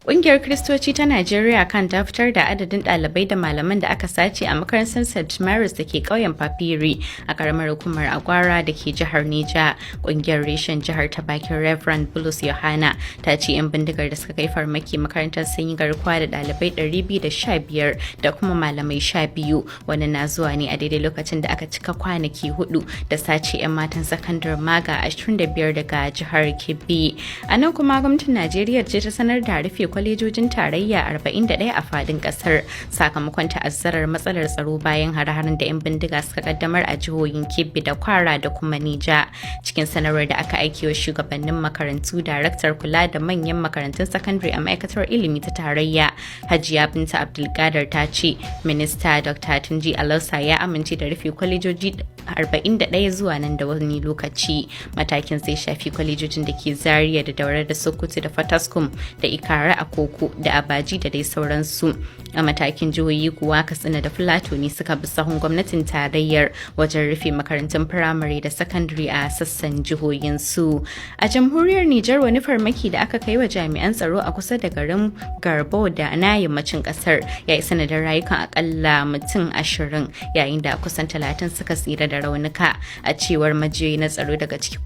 Ƙungiyar Kiristoci ta Najeriya kan ta fitar da adadin ɗalibai da malaman da aka sace a makarantar St. Mary's da ke ƙauyen Papiri a ƙaramar hukumar Agwara da ke jihar Neja. Ƙungiyar reshen jihar ta bakin Reverend Bulus Yohana ta ce 'yan bindigar da suka kai farmaki makarantar sun yi garkuwa da ɗalibai 215 da kuma malamai 12. Wannan na zuwa ne a daidai lokacin da aka cika kwanaki 4 da sace 'yan matan sakandaren Maga 25 daga jihar Kebbi. A nan kuma, gwamnatin Najeriya ce ta sanar da rufe kwalejojin tarayya 41 a fadin kasar sakamakon ta'azzarar matsalar tsaro bayan hare-haren da 'yan bindiga suka kaddamar a jihohin Kebbi da Kwara da kuma Neja. Cikin sanarwar da aka aike wa shugabannin makarantu, daraktar kula da manyan makarantun sakandare a Ma'aikatar Ilimi ta Tarayya, Hajiya Binta Abdulkadir, ta ce Minista Dr. Tunji Alausa ya amince da rufe kwalejoji 41 zuwa nan da wani lokaci. Matakin zai shafi kwalejojin da ke Zaria da Daura da Sokoto da Fataskum da Ikara Akoko da Abaji da dai sauransu. A matakin jihohi kuwa, Katsina da Filato ne suka bi sahun gwamnatin tarayyar wajen rufe makarantun firamare da sakandare a sassan jihohinsu. A Jamhuriyar Nijar, wani farmaki da aka kai wa jami'an tsaro a kusa da garin Garbo da na yammacin kasar ya yi sanadin rayukan akalla mutum 20, yayin da kusan 30 suka tsira da raunuka, a cewar majiyoyi na tsaro. Daga ciki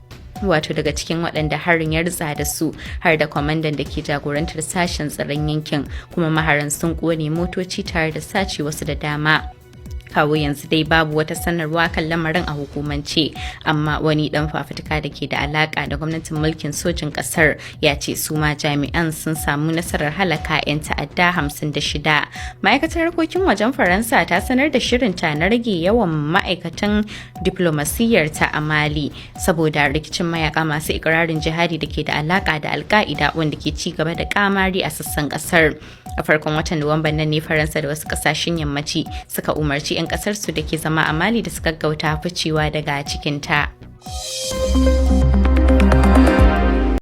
wato daga cikin waɗanda harin ya ritsa da su har da kwamandan da ke jagorantar sashen tsaron yankin, kuma maharan sun kone motoci tare da sace wasu da dama. Kawo yanzu dai babu wata sanarwa kan lamarin a hukumance, amma wani dan fafutuka da ke da alaka da gwamnatin mulkin sojin kasar ya ce su ma jami'an sun samu nasarar halaka 'yan ta'adda 56. Ma'aikatar harkokin wajen Faransa ta sanar da shirinta na rage yawan ma'aikatan diplomasiyyar ta a Mali saboda rikicin mayaka masu ikirarin jihadi da ke da alaka da Alka'ida, wanda ke ci gaba da kamari a sassan kasar. A farkon watan Nuwamban nan ne Faransa da wasu kasashen yammaci suka umarci 'yan kasar su da ke zama a Mali da suka gaggauta ficewa daga cikinta.